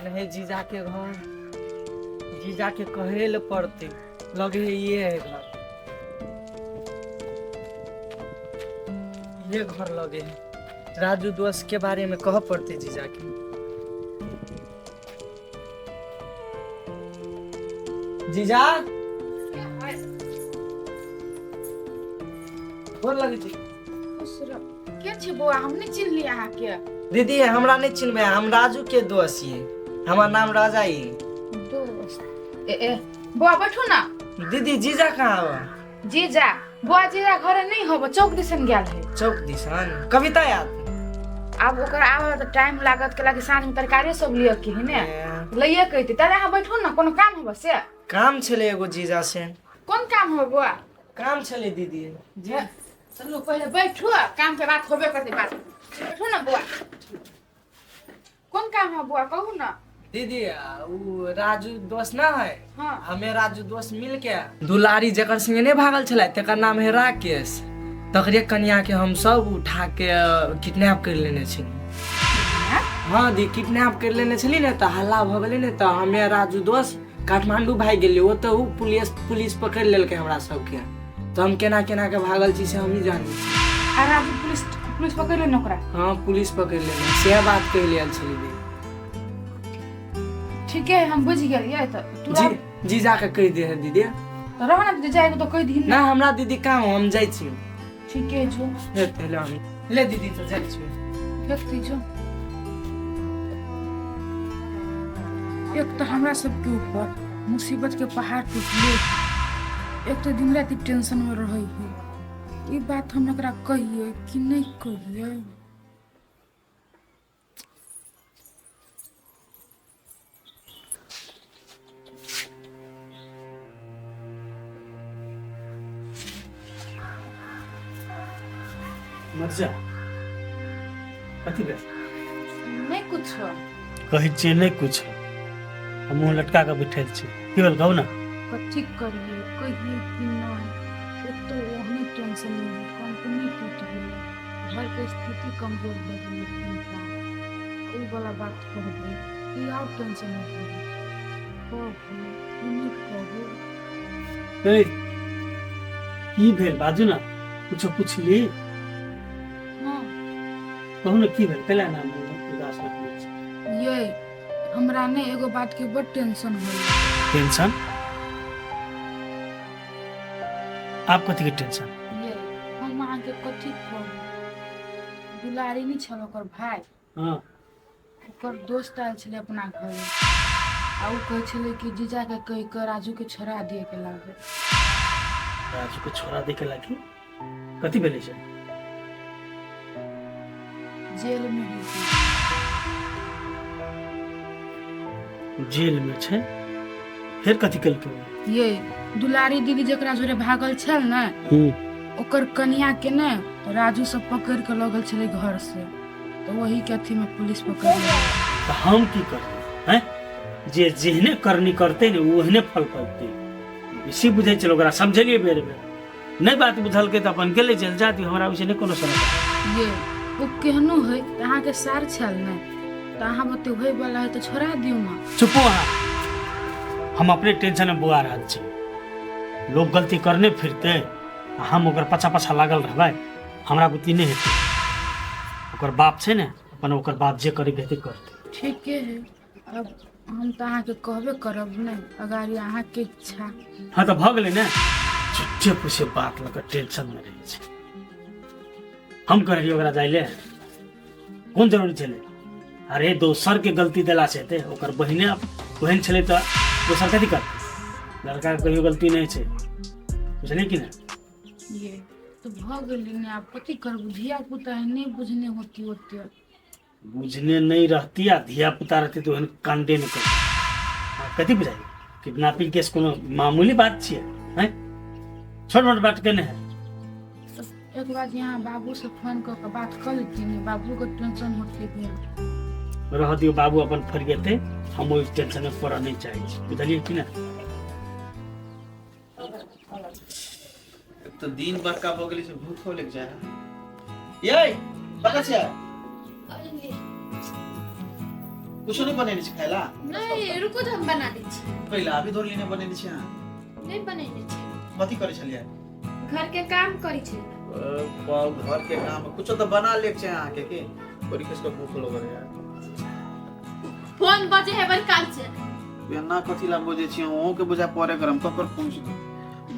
कोन है जीजा के घर? जीजा के कहे ले पड़ते, लगे है ये है घर, ये घर लगे है। राजू दोस्त के बारे में कह पड़ते जीजा के। जीजा गोर लगे छी। खुश रह। के छी बौआ? हम नहि चिन्हली अहाँके। दीदी, हमरा नहि चिन्हबै? हम राजू के दोस्त छियै, हमर नाम राजा ये। दोस्त? ए ए बौआ, बैठू ना। दीदी, जीजा कहाँ हो? जीजा? बौआ, जीजा घरे नहि होब, चौक दिसन गेल है। चौक दिसन? कविता याद? आब ओकर आबे तऽ टाइम लागत, कैला कि साँझ में तरकारी सब लिअ के है ने, लइए के अइतै। ताले अहाँ बैठू ना, कोनो काम होब से? काम छलै एगो जीजा से। कोन काम होब बौआ? काम छलै दीदी जी। चलू, पहिले बैठू, काम के बात होबे करतै बात। बैठू ना बौआ, कोन काम है बौआ, कहू ना। दीदी, उ राजू दोस्त ना है? हाँ। हमें राजू दोस्त मिल के दुलारी जकर संगे नहीं भागल छलै, तकर नाम है राकेश, तकरे कन्या के हम सब उठा के किडनैप कर लेने छी। हाँ दी, किडनैप कर लेने छली ने, तऽ हल्ला भऽ गेलै ने, तऽ हमे राजू दोस्त काठमांडू भागि गेलियै। ओतऽ उ पुलिस पुलिस पकड़ि लेलकै हमरा सबके, तऽ हम केना केना के भागल छी से हमही जानै छी। आ राजू पुलिस पुलिस पकड़ लेने ओकरा? हाँ, पुलिस पकड़ि लेने, सएह बात कहि लेल छली दी। ठीके है, हम बुझि गेलियै। तऽ तू जी जी, जाके कहि दे है दीदी। तऽ रह ना, जाए तऽ कहि दही। ना, हमरा दीदी काम, हम जाइ छी। ठीके छौ। ले ले हम ले दीदी, तऽ जाइ छी। देखती छौ। एक तऽ हमरा सबके ऊपर मुसीबत के पहाड़ टूटले, एक तऽ दिन राति टेंशन में रहै है। ई बात हम एकरा कहिए कि नहीं कहिए? मर जा, कथी भेल? नहीं कुछ। कहै छियै नहि कुछ, हम मुँह लटका कऽ बैठल छी। की भेल, कहू ने। कथी करिए, कहिए कि नहीं? एक तो ओहने टेंशन में कंपनी टूट गेलै, घरके स्थिति कमजोर भऽ गेलै। ओ वाला बात कहबै ई आओर टेंशन हो गेलै। कहू कि नहि कहू? ए, की भेल, बाजू ने। कुछो पुछली? हाँ। कहू ने, की भेल? कैला नाम उदास रखने छी? ये हमरा ने एगो बात के बड़ टेंशन होइए। टेंशन? आप कथी के टेंशन? ये हम अहाँके कथी कहू, दुलारी नहि छल ओकर भाय? हाँ। ओकर दोस्त आयल छलै अपना घर, आ ओ कहै छलै कि जीजाके कहि कऽ राजूके छोड़ा दिए के लागे। राजू के छोड़ा दे के लागी? कथी भेलै छै? जेल में है। जेल में छै? फेर कथी केलकै? ये दुलारी दीदी जकरा जोरे भागल छल ने, ओकर कनिया के ने राजू सब पकड़ के लऽ गेल छलै घर से, तऽ वही के अथी में पुलिस पकड़ लेलकै। तऽ हम की करबै हैं? जे जेहने करनी करतै ने, ओहने फल पाबतै। बेसी बुझै छल, ओकरा समझेलियै बेर बेर, नहि बात बुझलकै तऽ अपन गेलै चल जा दियौ। हमरा ओहिसँ नहि कोनो समस्या। ये ओ केहनो है तऽ अहाँके सार छल ने, तऽ अहाँ बते होय वाला है तऽ छोड़ा दियौ ने। चुपो अहाँ, हम अपने टेंशन में बौआ रहल छी। लोग गलती करने फिरते आ हम ओकर पाछा पाछा लागल रहबै, हमरा बुद्धि नहि हेतै। ओकर बाप छै ने, अपन ओकर बाप जे करैके हेतै करतै। ठीके है, अब हम तऽ अहाँके कहबे करब ने, अगाड़ी अहाँके इच्छा। हाँ, तऽ भऽ गेलै ने। झुट्ठे पूछे बात लऽ कऽ टेंशनमे रहै छै। हम कहै रहियै ओकरा जाइ ले, कोन जरूरी छलै? अरे, दोसरके गलती देला से हेतै? ओकर बहिने बहिन छलै तऽ दोसर कथी करतै? लड़काके कहियो गलती नहि छै, बुझलियै कि नहि? ये तऽ भऽ गेलै ने, आब कथी करबू? धिया पुता है, नहि बुझने होती ओते। बुझने नहि रहती आ धिया पुता रहती तऽ ओहन कांडे नहि करती। कथी बुझाइ, किडनैपिंग केस कोनो मामूली बात छियै? हैं, छोट मोट बात के नहि है। एक बार यहाँ बाबू से फोन कऽ के बात कऽ लेती, बाबू के टेंशन होते भी। रह दियौ, बाबू अपन फरिएतै। हम ओहि टेंशनमे पड़ऽ नहि चाहै छी, बुझलियै कि नहि? एक तो दिन बड़का भऽ गेलै से भूखो लागि जाइ है। यै, कतऽ छियै? कुछो नहि बनेने छी खाय ला? नहीं, रुको तो हम बना दै छी। कैला अभी धोरली नहि बनेने छी अहाँ? नहीं बनेने छी। कथी करै छलियै? घर के काम करै छी। घर के काम कुछो तऽ बना ले छै अहाँके की बड़ी किसके भूख लगल यार। फोन बजे है बड़ी काल से। एना कथी ला बजै छी? अहूँ के बुझा पड़े करम ककर फोन छै?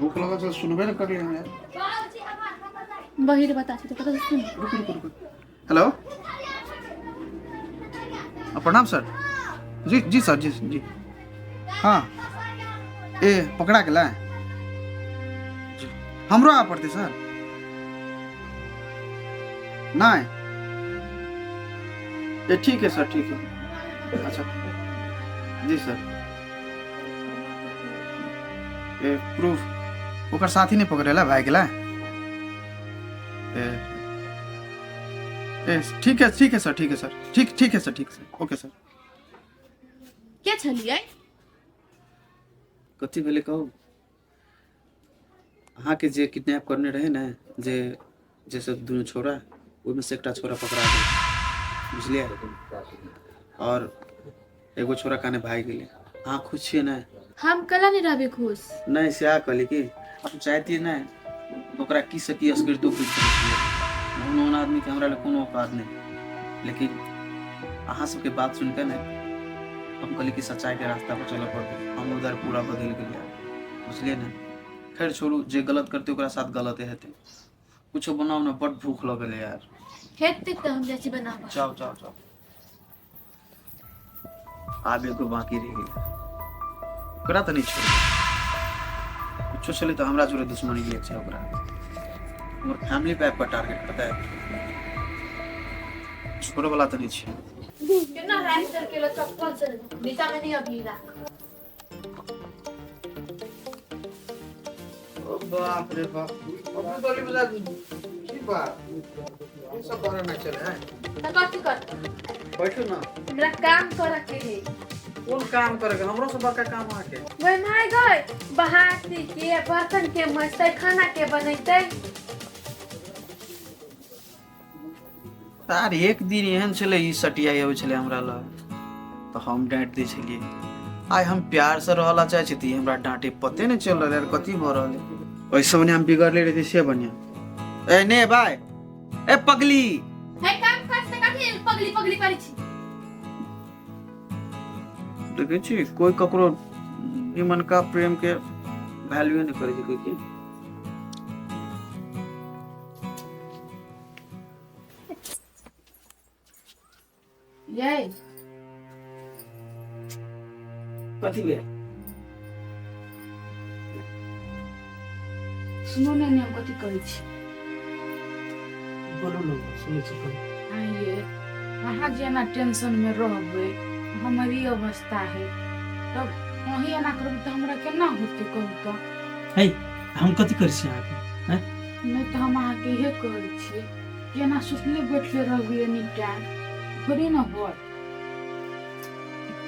भूख लगल छै सुनबे ने करलियै हम यार। बहिर बता छी तो कतऽ सुन। रुकू रुकू रुकू। हेलो, प्रणाम सर। जी जी सर, जी जी हाँ। ए पकड़ा गेलै जी। हमरो आबऽ पड़तै सर? नहीं, ए ठीक है सर, ठीक है। अच्छा जी सर। ए प्रूफ ओकर साथी नहीं पकड़ेला भाग गेलै। ए ए ठीक है, ठीक है सर, ठीक है सर, ठीक ठीक है सर, ठीक सर, ओके सर। के छलियै? कथी भेलै कहू? अहाँके जे किडनैप करने रहे ने, जे जे सब दुनू छोरा, ओहिमे से एकटा छोरा पकड़ा गेल, बुझलियै? और एगो छोरा काने भागि गेलै। अहाँ खुश छियै ने? हम कला नहीं रहबे खुश। नहि, सएह कहली कि हम चाहतियै ने तऽ ओकरा की से की असकृतो करि सकै छलियै। ओहन ओहन आदमीके हमरा लग कोनो औकात नहि, लेकिन अहाँ सबके बात सुनि कऽ ने हम कहली कि सच्चाइके रास्ता पर चलऽ पड़तै। हम उधर पूरा बदलि गेलियै, बुझलियै ने? खैर छोड़ू, जे गलत करतै ओकरा साथ गलते हेतै। कुछो बनाउ ने, बड भूख लगल है यार। हेतै तऽ हम जाइ छी बनाबऽ। जाओ जाओ जाओ। आब एगो बाकी रहि गेल, ओकरा तऽ नहि छोड़बै। कुछो छलै तऽ हमरा जोरे दुश्मनी लिए छै ओकरा। हमर फैमिली पे आबि कऽ टारगेट पता है, छोड़ै वाला तऽ नहि छै। केना राख करके लो चप्पल से नीचा में नहीं अभी राख। ओ बाप रे बाप, अपने गली में की बात ई सब बारे में चले है? तऽ कथी करतै? बैठू ना। हमरा काम करे के है। कोन काम करे के? हमरो से बड़का काम अहाँके? गई माय गई, बहाती के बर्तन के मजतै, खाना के बनैतै। तार एक दिन एहन छलै, ई सटियाइ अबै छलै हमरा लग तऽ हम डाँटि दै छलियै। आइ हम प्यारसँ रहऽ ला चाहै छी तऽ ई हमरा डाँटे। पते नहि चलि रहल यार कथी भऽ रहल है। ओहिसँ बढ़िआँ हम बिगड़ले रहितै से बढ़िआँ। ए ने बाय, ए पगली। है काम कर से कथी पगली पगली करै छी? देखै छी कोइ ककरो निमनका प्रेम के वैल्यू नहि करै छै कोइ की। यै कथी भेल? सुनू ने, हम कथी कहै छी। बोलू ने, सुनै छी, कहू। आइए अहाँ जे एना टेंशन में रहबै, हमर ई अवस्था है, तब अहीं एना करबै तऽ हमरा केना होतै, कहू तऽ? है हम कथी करै छी अहाँके? नहि तऽ हम अहाँके इहे कहै छियै कि एना सुतले बैठले रहबै एनी टाइम थोड़े ने होत।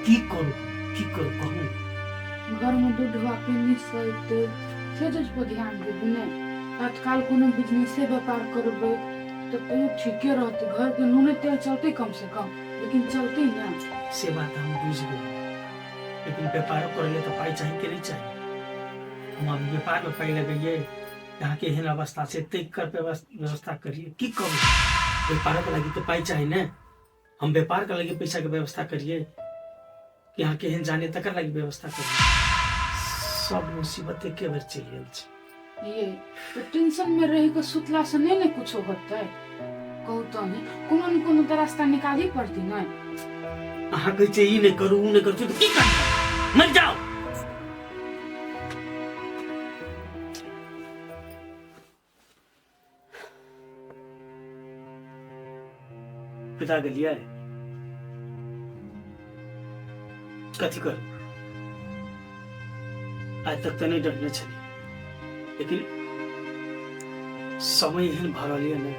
की करू, की करू, कहू? घरमे दूध पेनी सैतै से चीज पर ध्यान देबै ने। तत्काल कोनो बिजनेसे व्यापार करबै तऽ तैयो ठीके रहतै, घरके नूने तेल चलतै कम से कम, लेकिन चलतै ने। से बात हम बुझि गेलियै, लेकिन व्यापारो करै लए तऽ पाइ चाही कि नहि चाही? हम आब व्यापारमे पाइ लगैयै, अहाँके एहन अवस्था छै, ताहि कर व्यवस्था करियै। की करू? व्यापारोके लागि तऽ पाइ चाही ने। हम व्यापारके लागि पैसाके व्यवस्था करियै कि अहाँके एहन जाने तकर लागि व्यवस्था करियै? सब मुसीबत एके बेर चलि गेल छै। ये तऽ टेंशन में रहि कऽ सुतला से नहि ने कुछो होतै, कहू तऽ नहीं? कोनो ने कोनो तऽ रास्ता निकालही पड़तै ने। अहाँ कहै छियै ई नहि करू, ओ नहि करू, तऽ की करू? मरि जाओ। पिता गेलियै, कथी करू? आइ तक तऽ नहि डरने छलियै, लेकिन समय एहन भऽ रहल यऽ ने,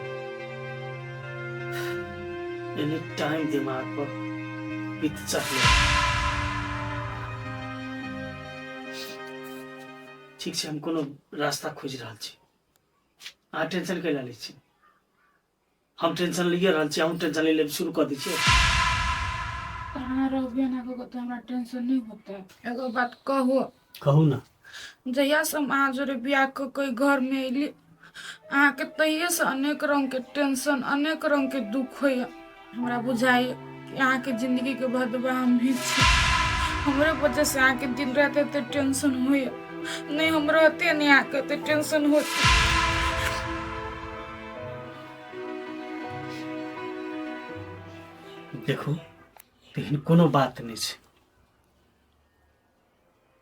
एनी टाइम दिमाग पर बीत चढ़ले। ठीक छै, हम कोनो रास्ता खोजि रहल छी। अहाँ टेंशन कैला लै छी? हम टेंशन लैए रहल छी, अहूँ टेंशन लै शुरू कऽ दै छियै। तऽ अहाँ रहबै एना कऽ कऽ तऽ हमरा टेंशन नहि होतै। एगो बात कहू? कहू ना। जहियासँ हम अहाँ जोरे बियाह कऽ कऽ घरमे अयली अहाँके, तहिएसँ अनेक रङ्गके टेंशन, अनेक रङ्गके दुख होइए। हमरा बुझाइए कि अहाँके जिन्दगीके भदवा हमही छी। हमरे वजहसँ अहाँके दिन राति एते टेंशन होइए। नहि हम रहते, नहि अहाँके एते टेंशन होते। देखू, तेहन कोनो बात नहि छै।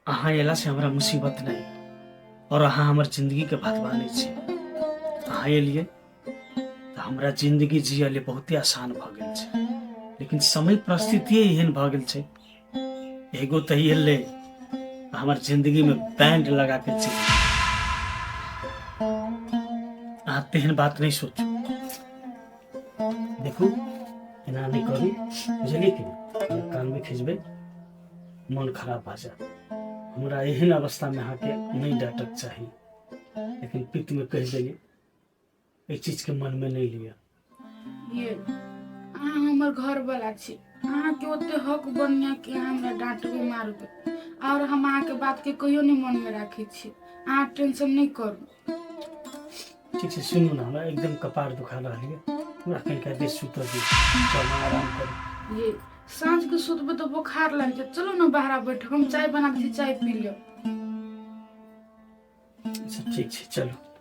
अहाँ अयलासँ हमरा मुसीबत नहि, और अहाँ हमर जिंदगीके भतवा नहि छी। अहाँ एलियै तऽ हमरा जिंदगी जियै लेल बहुते आसान भऽ गेल छै, लेकिन समय परिस्थितिए एहन भऽ गेल छै। एगो तऽ एलै हमर जिंदगीमे बैंड लगा के चलि गेलै। अहाँ तेहन बात नहि सोचू। देखू, एना नहि करू, बुझलियै कि नहि? कानमे खिचबै, मन खराब भऽ जायत। हमरा एहन अवस्थामे अहाँके नहि डाँटक चाही, लेकिन पित्तमे कहि देलियै। एहि चीजके मनमे नहि लिअ। ये अहाँ हमर घरवला छी, अहाँके ओते हक बढ़िया कि अहाँ हमरा डाँटबै मारबै, और हम अहाँके बातके कहियो नहि मनमे राखै छी। अहाँ टेंशन नहि करू। ठीक छै। सुनू ने, हमरा एकदम कपार दुखा रहल यऽ, हमरा कनिका देर सुतऽ दिअ। चलू, आराम करू। ये साँझ के सुतबै तऽ बोखार लागि जायत। चलू ने, बाहर बैठब, हम चाय बना दै छी, चाय पी लिअ। अच्छा, ठीक छै, चलू।